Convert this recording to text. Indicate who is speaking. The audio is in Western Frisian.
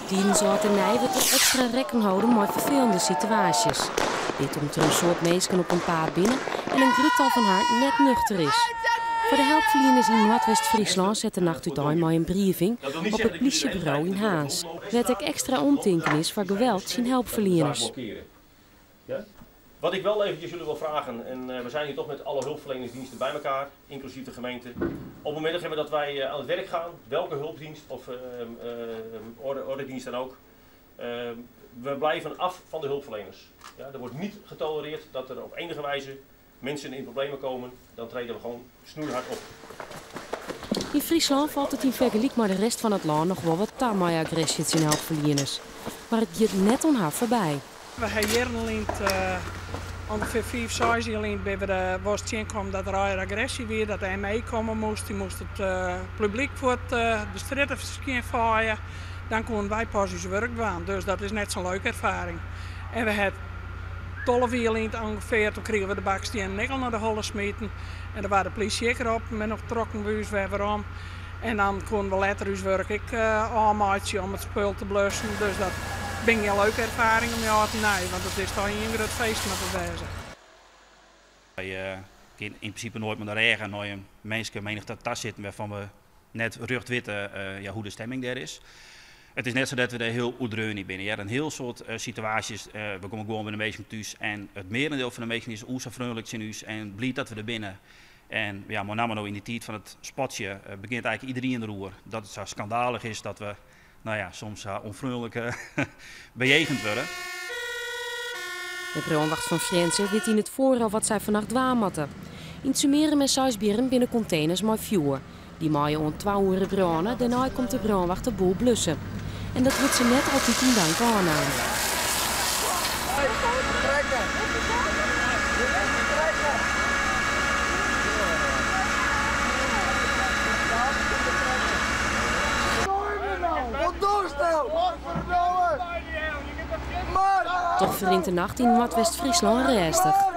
Speaker 1: Tidens âld en nij wurdt der ekstra rekken holden mei ferfelende situaasjes. Dit om't der in soad minsken op 'en paad binne en in grut tal fan har net nuchter is. Foar de helpferlieners yn Noardwest-Fryslân set de nacht útein mei in briefing op it plysjeburo yn Harns, wêr't ek ekstra omtinken is foar geweld tsjin helpferlieners.
Speaker 2: Wat ik wel eventjes jullie wil vragen, en we zijn hier toch met alle hulpverleningsdiensten bij elkaar, inclusief de gemeente. Op het moment dat wij aan het werk gaan, welke hulpdienst of orde, ordedienst dan ook, we blijven af van de hulpverleners. Ja, er wordt niet getolereerd dat er op enige wijze mensen in problemen komen, dan treden we gewoon snoeihard op.
Speaker 1: Yn Fryslân falt it yn fergelyk mei de rest fan it lân noch wol wat ta mei agresje tsjin helpferlieners. Mar it giet net oan har foarby.
Speaker 3: We ha jierren lyn, ûngefear 5, 6 jier lyn, binne we der wolris tsjinkommen dat der eigen agresje wie, dat de ME komme moast. Dy moast it publyk fuort de strjitte skjinfeie. Dan koene wy pas ús wurk dwaan. Dus dat is net sa'n leuke erfaring. En we ha 12 jier lyn ûngefear, doe krigen we de bakstiennen ek al nei de holle smiten. En der waard de plysje ek roppen en noch trokken we ús wer werom. En dan koene we letter ús wurk ek ôfmeitsje om it spul te blussen. Dus dat binne gjin leuke erfaringen mei âld en nij, want it is toch ien grut feest moat it wêze.
Speaker 4: Wy gean yn prinsipe noait mei de rêge nei in minske-menigte ta sitten wêrfan we net rjocht witte ja, hoe de stemming dêr is. It is net sa dat we dêr hiel oerdreaun yn binne. Hear in hiel soad situaasjes, we komme gewoan by de minsken thús en it mearendeel fan de minsken is oer sa freonlik tsjin ús en bliid dat we der binne. En ja, mei namme no yn de tiid fan it spotsje begjint eigentlik iderien deroer dat it sa skandalich is dat we, no ja, soms sa ûnfreonlik bejegend wurde.
Speaker 1: De brânwacht fan Frjentsjer wit yn it foar al wat sy fannacht dwaan moatte. Yn Tzummarum en Seisbierrum binne konteners mei fjoer. Dy meie oant twa oere brâne, dêrnei komt de brânwacht de boel blusse. En dat wurdt se net altyd yn dank ôfnaam. Toch ferrint de nacht yn Noardwest-Fryslân rêstich.